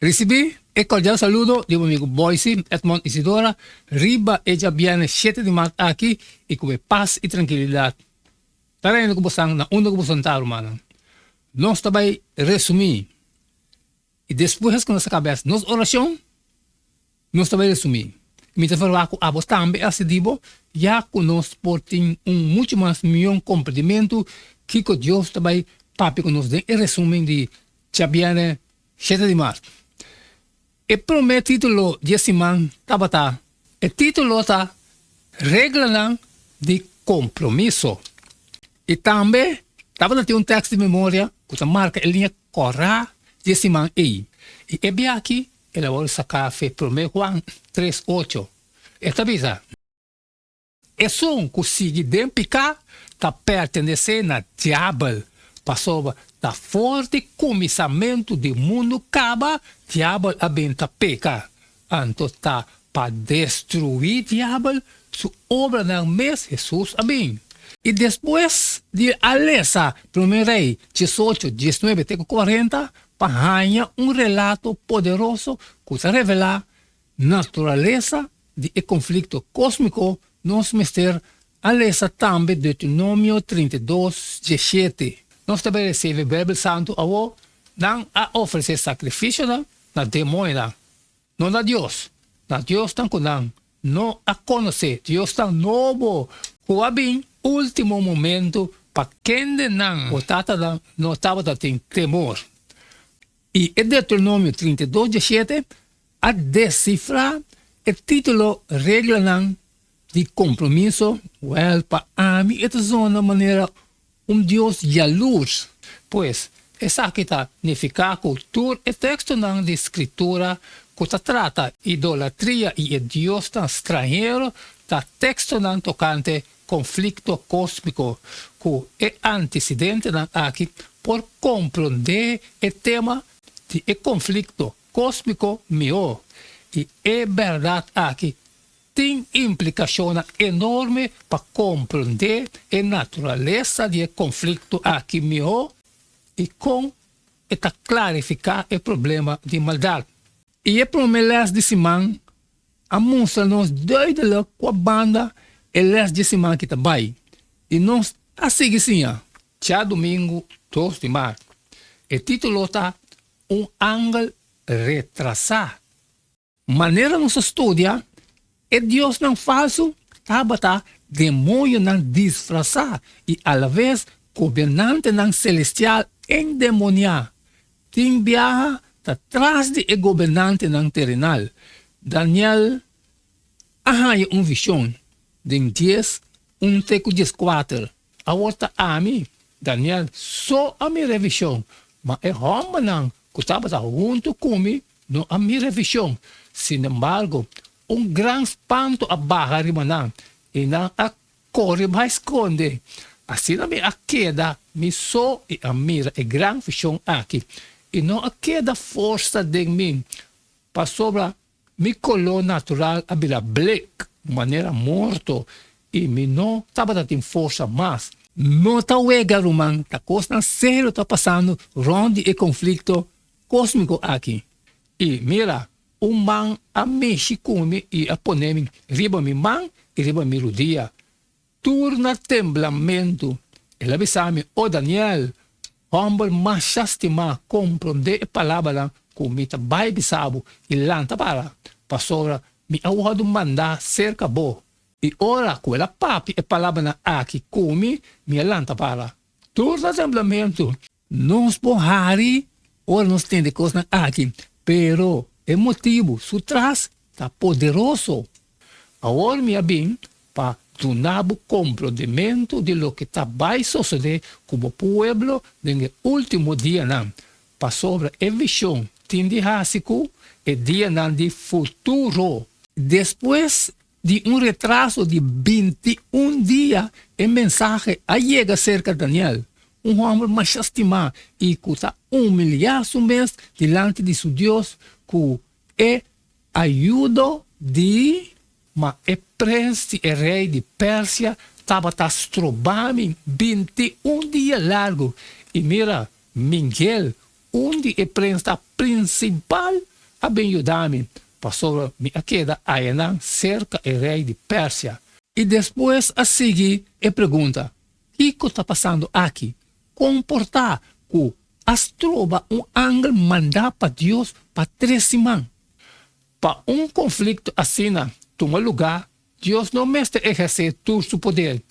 Risibí e kordial saludo di bo amigu Boysi Edmond Isidora riba e djabièrnè shete di mart aki i ku e pas i trankilidat ta reina ku bosan na unda ku bosan ta rumannan. Nos ta bai resumí i despues ku nos a kaba hasi nos orashon nos ta bai resumí. Mi ta ferwagt ku abo tambe a hasi di bo ya ku nos por tin un muchu mas mion komprendimentu kiko Dios ta bai papia ku nos den e resumen di djabièrnè shete di mart. E promé título di e siman tabata. E título ta Reglanan di Kompromiso. I tambe tabata tin un tèkst di memoria ku ta marka e liña kòrá di e siman ei. I e biaha el a wòrdu saká fe Promé Juan tres ocho. E ta bisa. Esun ku sigui den piká ta pertenesé na diabel, pasobra ta for di kuminsamentu di mundu kaba diabel a bin ta peka. Anto ta pa destruí diabel su obranan mes Hesus a bin. I despues di a lesa Promé Rei diesocho, diesnuebe te ku kuarenta pa haña un relato poderoso ku ta revelá naturalesa di e konflikto kósmiko, nos mester a lesa tambe Deuteronomio 32, 17. Nos ta bai resibi Beibel Santu awor? Nan a ofresé sakrifisionan na demoñonan, no na Dios, na diosnan ku nan no a konosé, diosnan nobo ku a bin último momentu pa kende nan bo tatanan no tabata tin temor. I e Deuteronomio 32, 17 a desifrá e título Reglanan di Kompromiso, wèl, pa ami e ta zona manera un Dios yalurs. Pues, esaki ta nifiká ku tur e tekstonan di Skritura ku ta trata idolatria i e diosnan stranhero ta tekstonan tokante konflikto kósmiko. Ku e antesidentenan aki por komprondé e tema di e konflikto kósmiko mihó, i e bèrdat aki tin implikashonnan enorme pa komprondé e naturalesa di e konflikto aki mihó i kon e ta klarifiká e problema di maldat. I e promé lès di siman a mustra nos duidelik kua banda e lès di siman aki ta bai, i nos a sigui siña. Djadumingu dos di mart. E título ta Un angel retrasá. Manera nos a studia, e diosnan falsu tabata demoñonan disfrasá i alaves gobernantenan selestial endemoniá. Tin biaha ta tras di e gobernantenan terenal. Daniel a haña un vishon den dies un te ku dieskuater. Awor ta ami, Daniel, so a mira e vishon, ma e hòmbernan ku tabata huntu ku mi no a mira e vishon. Sinembargo, un gran spantu a baha riba nan, i nan a kore bai skonde. Asina mi a keda mi so i a mira e gran vishon aki, i no a keda forsa den mi, pasobra Mi koló natural a bira blek, manera morto, i mi no tabata tin forsa mas. No ta wega, ruman, ta kosnan serio ta pasando rònt di e konflikto kósmiko aki. I mira, un man a mishi ku mi i a pone mi riba mi man i riba mi rudia. Tur na temblamentu, el a bisa mi, O Daniel, hòmber masha stimá, komprondé e palabranan ku mi ta bai bisa bo i lanta para, pasobra mi a wòrdu mandá serka bo. I ora ku el a papia e palabranan aki ku mi, mi a lanta para. Tur na temblamentu. Nos por hari ora nos tende kosnan aki, pero e motibu su tras ta poderoso. Awor mi a bin pa duna bo komprondementu di loke ta bai sosodé ku bo pueblo den e último dianan, pasobra e vishon tin di hasi ku e dianan di futuro. Despues di un retraso di bintiun dia e mensahe a yega serka Daniel, un hòmber masha stimá i ku ta humiliá su mes dilanti di su Dios ku e ayudo di. Ma e prens di e rei di Persia tabata stroba mi 21 dia largu, i mira, Miguel, un di e prensnan prinsipal, a bin yuda mi, pasobra mi a keda ayanan serka e rei di Persia. I despues a sigui e pregunta, Kiko ta pasando aki? Kon por ta ku a stroba un angel mandá pa Dios pa tres siman? Pa un konflikto asina tuma lugá, Dios no mester ehersé tur su poder.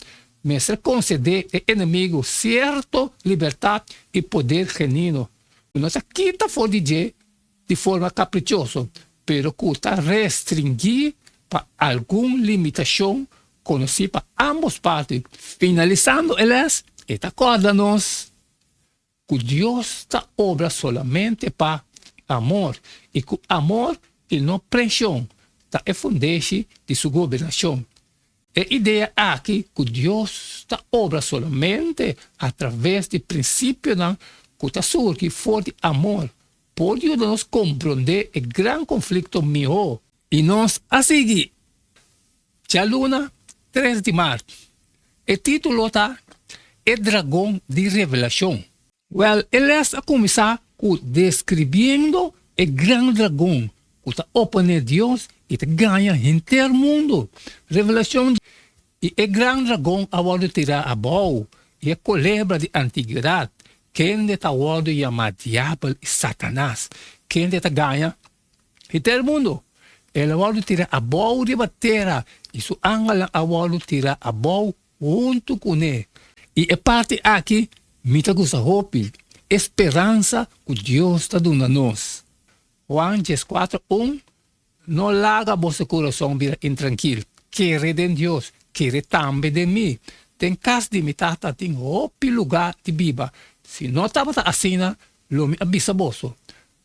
Mester konsedé e enemigu sierto libertat i poder genino, ku no ta kita for di dje di forma kaprichoso, pero ku ta restringí pa algun limitashon konosí pa ámbos parti. Finalisando e lès, e ta kòrda nos ku Dios ta obra solamente pa amor i ku amor i no preshon ta e fundeshi di su gobernashon. E idea aki ku Dios ta obra solamente atraves di prinsipionan ku ta surgi for di amor por yuda nos komprondé e gran konflikto mihó. I nos a sigui djaluna tres di mart. E título ta E Dragon di Revelashon. Wèl, e lès a kuminsá ku deskribiendo e gran dragon ku ta oponé Dios i ta gaña henter mundu. Revelashon I e gran dragon a wòrdu tirá abou, i e kolebra di antigwedat, kende ta wòrdu yamá Diabel i Satanas, kende ta gaña henter mundu. El a wòrdu tirá abou riba tera, i su angelnan a wòrdu tirá abou huntu kuné. I e parti aki mi ta gusta hopi, e speransa ku Dios ta duna nos. Juan dieskuater un, No laga boso kurason bira intrankil. Kere den Dios, kere tambe den mi. Den kas di mi Tata tin hopi lugá di biba. Si no tabata asina, lo mi a bisa boso.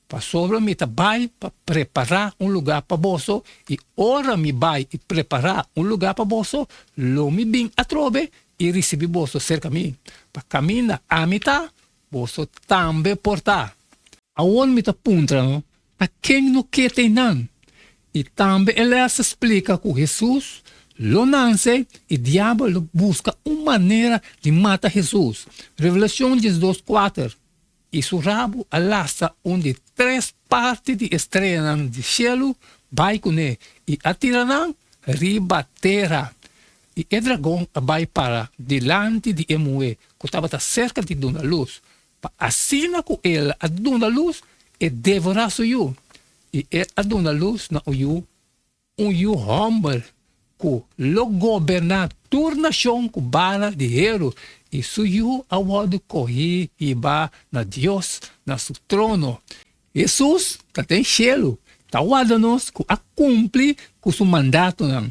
Pasobra mi ta bai pa prepará un lugá pa boso, i ora mi bai i prepará un lugá pa boso, lo mi bin atrobe i risibí boso serka mi, pa kaminda ami ta, boso tambe por ta. Awor mi ta puntra no, ta ken no ke ta einan? I tambe e lès ta splika ku Hesus lo nanse i diabel lo buska un manera di mata Hesus. Revelashon diesdos kuater. I su rabu a lasta un di tres parti di e streanan di shelu bai kuné i a tira nan riba tera. I e dragon a bai para dilanti di e muhé ku tabata serka di duna lus, pa asina ku el a duna lus, e devorá su yu. I el a duna lus na un yu Un yu hòmber ku lo goberná tur nashon ku bala di heru, i su yu a wòrdu kohí hibá na Dios, na su trono. Hesus ta den shelu, ta warda nos ku a kumpli ku su mandatonan.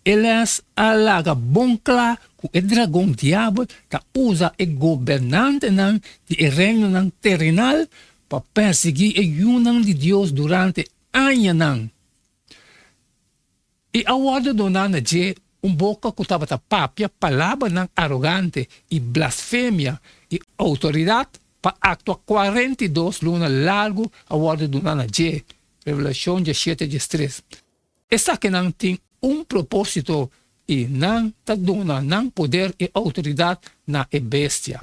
E lès a laga bon kla ku e dragon Diabel ta usa e gobernantenan di e reinonan terenal pa persiguí e yunan di Dios durante añanan. I a wòrdu doná na dje un boka ku tabata papia palabranan arogante i blasfemia, i outoridat pa aktua 42 luna largu a wòrdu doná na dje. Revelashon diesshete diestres. Esakinan tin un propósito i nan ta duna nan poder i outoridat na e bestia.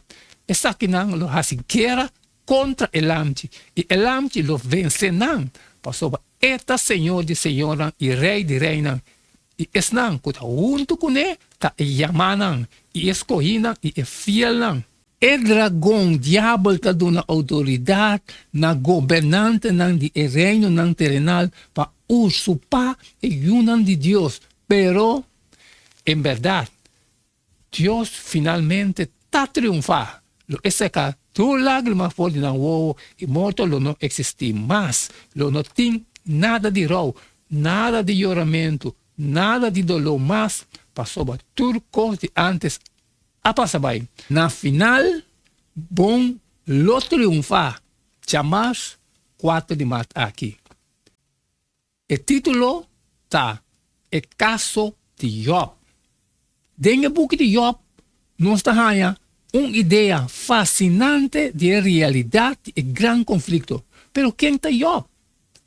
Esakinan lo hasi guera kontra e Lamchi, i e Lamchi lo vense nan, pasobra e ta Señor di señornan i Rei di reinan, i esnan ku ta huntu kuné ta e yamánan, i e skohínan i e fielnan. E dragon, Diabel, ta duna outoridat na gobernantenan di e reinonan terenal pa usurpá e yunan di Dios. Pero, en bèrdat, Dios finalmente ta triunfá. Lo e seka tur lágrima for di nan wowo i morto lo no eksistí mas. Lo no tin nada di rou, nada di yoramentu, nada di doló mas, pasobra tur kos di ántes a pasa bai. Na final, bon lo triunfá djamars kuater di mart aki. E título ta E Kaso di Jòb. Den e buki di Jòb nos ta haña un idea fasinante di e realidat di e gran konflikto. Pero ken ta Jòb?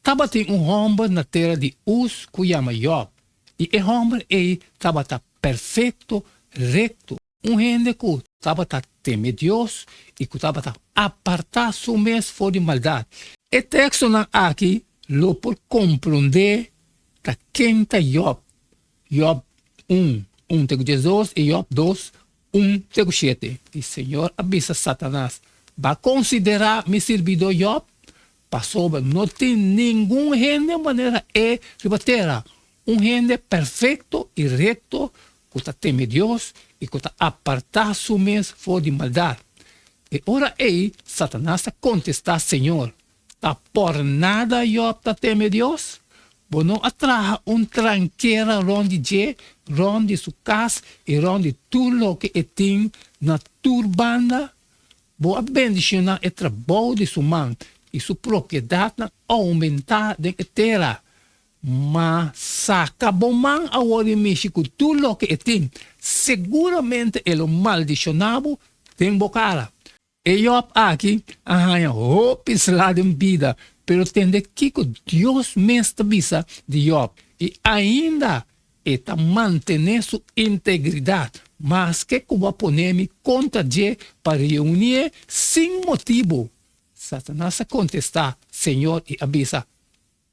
Tabatin un hòmber na tera di Us ku yama Jòb, i e hòmber ei tabata perfekto rekto, un hende ku tabata teme Dios i ku tabata apartá su mes for di maldat. E tekstonan aki. lo por komprondé ta ken ta Yòb. Yòb un, un te ku diesdos i Yòb dos, un te ku shete. I Señor a bisa Satanas, B'a konsiderá mi sirbidó Yòb? Pasobra no tin ningun hende manera e riba tera, un hende perfekto i rekto ku ta teme Dios i ku ta apartá su mes for di maldat. E ora ei Satanas a kontestá Señor, Ta por nada Yòb ta teme Dios? Bo no a traha un trankera rònt di dje, rònt di su kas i rònt di tur loke e tin na tur banda? Bo a bendishoná e trabou di su man i su propiedatnan oumentá den e tera. Ma saka bo man awor i mishi ku tur loke e tin, seguramente e lo maldishoná bo den bo kara. E Yòb aki a haña hopi sla den bida, pero tende kiko Dios mes ta bisa di Yòb, i ainda e ta mantené su integridat, maske ku bo a pone mi kontra dje pa reunié sin motibu. Satanas a kontestá Señor i a bisa,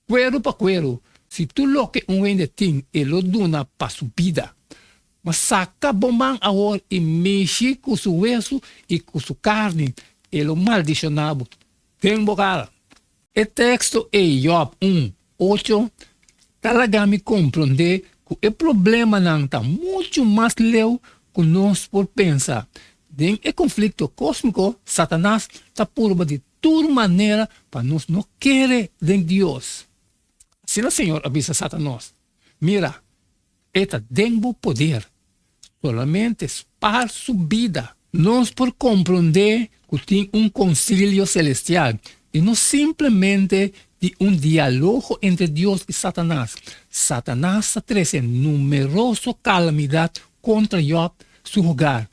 Kueru pa kueru, si tur loke un hende tin e lo duna pa su bida. Ma saka bo man awor i mishi ku su wesu i ku su karni, e lo maldishoná bo den bo kara. E teksto ei, Yòb un, ocho, ta laga mi komprondé ku e problemanan ta muchu mas leu ku nos por pensa. Den e konflikto kósmiko, Satanas ta purba di tur manera pa nos no kere den Dios. Asina Señor a bisa Satanos, Mira, e ta den bo poder, solamente spar su bida. Nos por komprondé ku tin un konsilio selestial i no simplemente di un dialogo entre Dios i Satanas. Satanas ta trese numeroso kalamidat kontra Yòb su hogar.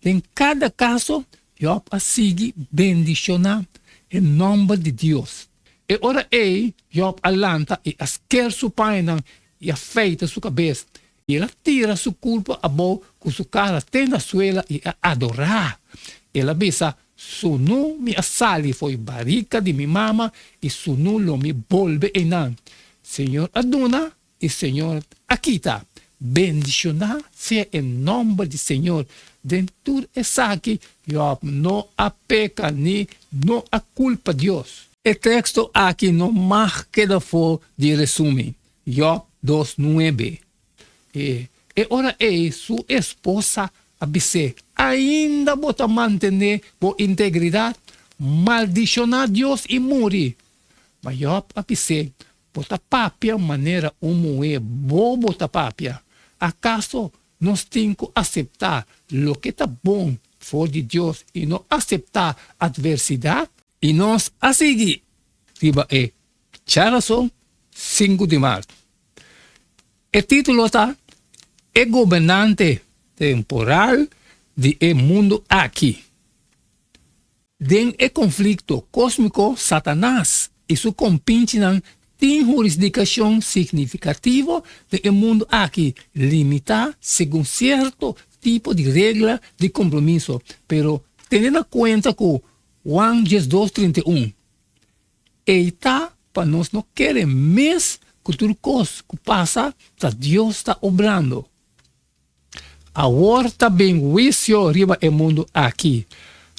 Den kada kaso, Yòb a sigui bendishoná e nòmber di Dios. E ora ei, Yòb a lanta i a sker su pañanan i a feita su kabes, i el a tira su kurpa abou ku su kara te na suela i a adorá. El a bisa, Sunú mi a sali fo'i barika di mi mama i sunú lo mi bolbe einan. Señor a duna i Señor a kita. Bendishoná sea e nòmber di Señor. Den tur esaki Yòb no a peka ni no a kulpa Dios. E teksto aki no mag keda for di resumi. Yòb dos nuebe. E e ora ei su esposa a bis'é, Ainda bo ta mantené bo integridat? Maldishoná Dios i muri! Ma Yòb a bis'é, Bo ta papia manera un muhé bobo ta papia. Akaso nos tin ku aseptá loke ta bon for di Dios i no aseptá atversidat? I nos a sigui riba e djarason sinku di mart. E título ta E Gobernante Temporal di e Mundu Aki. Den e konflikto kósmiko, Satanas i su kompinchinan tin hurisdikashon signifikativo den e mundu aki, limitá segun sierto tipo di regla di kompromiso. Pero tene na kuenta ku Juan diesdos trinta i un, Ei ta pa nos no kere mes ku tur kos ku pasa ta Dios ta obrando. Awor ta bin huisio riba e mundu aki.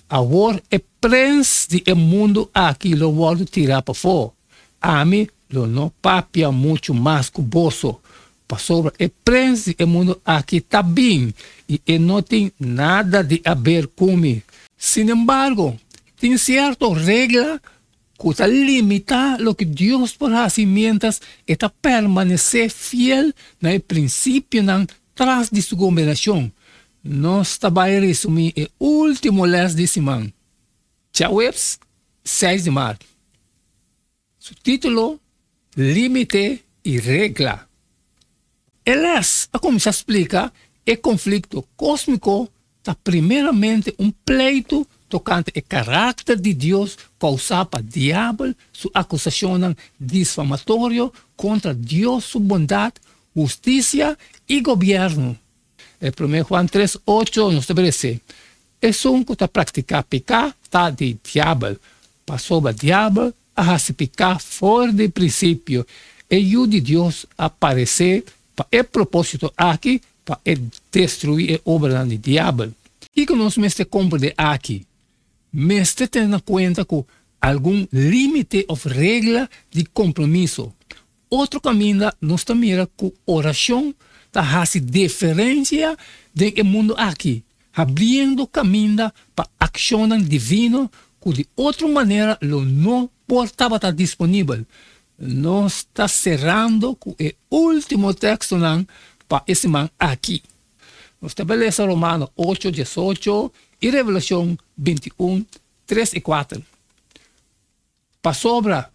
Awor e prens di e mundu aki lo wòrdu tirá pafó. Ami lo no papia muchu mas ku boso, pasobra e prens di e mundu aki ta bin i e no tin nada di aber ku mi. Sinembargo, tin sierto regla ku ta limitá loke Dios por hasi miéntras e ta permanesé fiel na e prinsipionan tras di su gobernashon. Nos ta bai resumí e último lès di siman, djaweps seis di mart. Su título, Límite i Regla. E lès a kuminsá splika e konflikto kósmiko ta primeramente un pleitu tokante e karakter di Dios kousá pa Diabel su akusashonnan disfamatorio kontra Dios su bondat, hustisia i gobièrnu. E promé Juan tres ocho nos ta bira esei, Esun ku ta praktiká piká ta di Diabel, pasobra Diabel. a hasi piká for di prinsipio. E Yu di Dios a paresé pa e propósito aki, pa e destruí e obranan di Diabel. Kiko nos mester komprendé aki? Mester tene na kuenta ku algun límite òf regla di kompromiso. Otro kaminda nos ta mira ku orashon ta hasi diferensia den e mundu aki, habriendo kaminda pa akshonnan divino ku di otro manera lo no por tabata disponibel. Nos ta serando ku e último tekstonan pa e siman aki. Nos ta bai lesa Romano ocho, diesocho i Revelashon 21, tres i kuater. Pasobra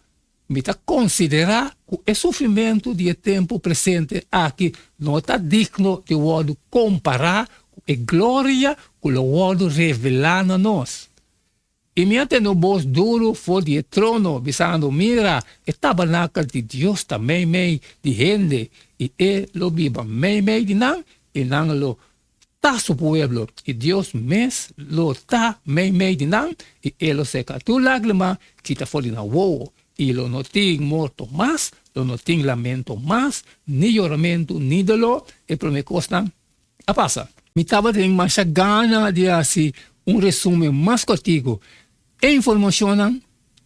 mi ta konsiderá ku e sufrimentu di e tempu presente aki no ta digno di wòrdu kompará ku e gloria ku lo wòrdu revelá na nos. I mi a tende un bos duru for di e trono, bisando, Mira, e tabernakel di Dios ta meimei di hende, i e lo biba meimei di nan, i nan lo ta su pueblo, i Dios mes lo ta meimei di nan, i e lo seka tur lágrima kita for di nan wowo, i lo no tin morto mas, lo no tin lamento mas, ni yoramentu ni doló, e promé kosnan a pasa. Mi tabatin masha gana di hasi un resumen mas kòrtiku. E informashonnan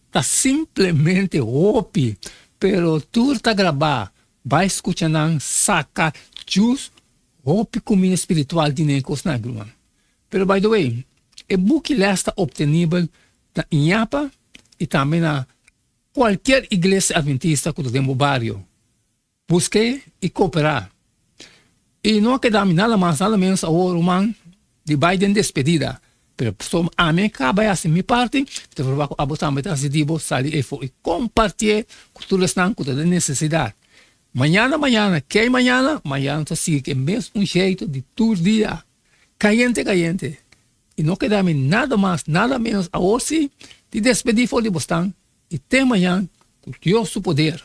ta simplemente hopi, pero tur ta grabá. Bai skucha nan, saka djus Hopi kumida spiritual tin den e kosnan aki, ruman. Pero by the way, e buki les ta optenibel na Iñapa i tambe na kualkier iglesia adventista ku ta den bo bario. Busk'é i kooperá. I no a keda mi nada mas nada menos awor, ruman, di bai den despedida. Pero pasobra ami a kaba e hasi mi parti, mi ta proba ku abo tambe ta hasi di bo, sali efo i kompartié ku tur esnan ku ta den nesesidat. Mañana mañana, kei mañana? Mañana ta sigui ku e mes un jeito di tur dia, kayente kayente. I no keda mi nada mas, nada menos awor si di despedí for di bosnan i te mañan ku Dios su poder.